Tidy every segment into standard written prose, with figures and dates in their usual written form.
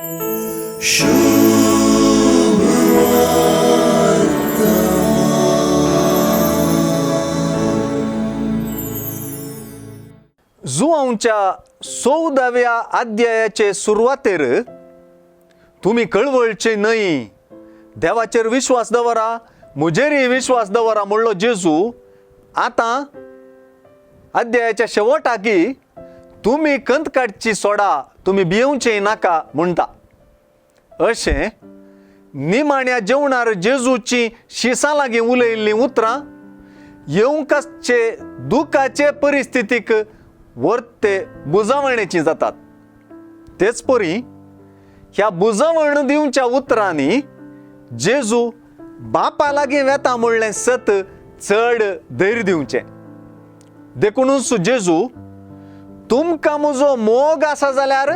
जुवांच्या 14व्या अध्यायाचे सुरवातेर तुमी कळवळचे न्हय, देवाचेर विश्वास दवरा, म्हजेरय विश्वास दवरा म्हणलो जेजू आतां अध्यायाच्या शेवटाकी तुमी कंत काडची सोडा, तुमी भियेवचे नाका म्हणटा. अशें निमाण्या जेवणार जेजूची शिसां लागीं उलयल्लीं उतरां येवंकाचे दुखाचे परिस्थितीक वर्ते बुजावणेची जातात. तेच परी ह्या बुजावण दिवच्या उतरांनी जेजू बापा लागीं वेता म्हणलें सत चड धैर्य दिवचें. देखूनच जेजू तुमकां म्हजो मोग आसा जाल्यार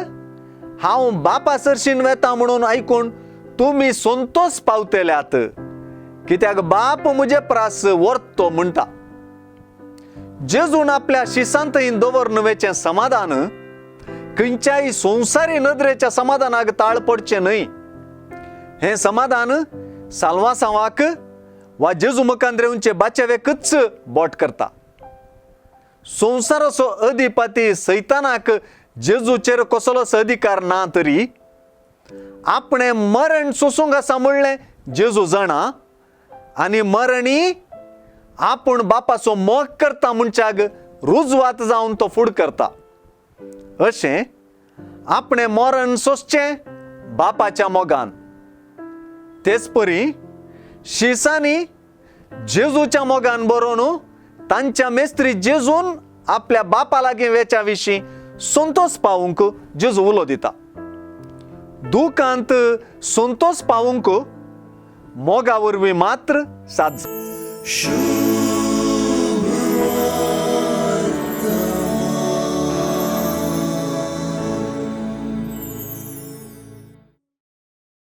हांव बापा सरशीन वेता म्हणून आयकून तुमी संतोष पावतल्यात, कित्याक बाप म्हजे प्रास व्हरतो म्हणटा. जेजून आपल्या शिसांतय दवरून वेचें समाधान खंयच्याय संवसारी नदरेच्या समाधानाक ताळ पडचें न्हय. हें समाधान साल्वासांवाक वा जेजू मुखांद्रेवचे बाचेवेकच बोट करता. संवसाराचो अधिपती सैतानाक जेजूचेर कसलोच अधिकार ना तरी आपणें मरण सोसूंक आसा म्हणलें जेजू जाणा आनी मरणी आपूण बापाचो मोग करता म्हणच्याक रुजवात जावन तो फूड करता. अशें आपणें मरण सोसचें बापाच्या मोगान. तेच परी शिसांनी जेजूच्या मोगान बरोवन तांच्या मेस्त्री जेजून आपल्या बापा लागीं वेच्या विशीं संतोष पावूंक जेजू उलो दिता. दुखांत संतोष पावूंक मोगा वरवीं मात्र साद.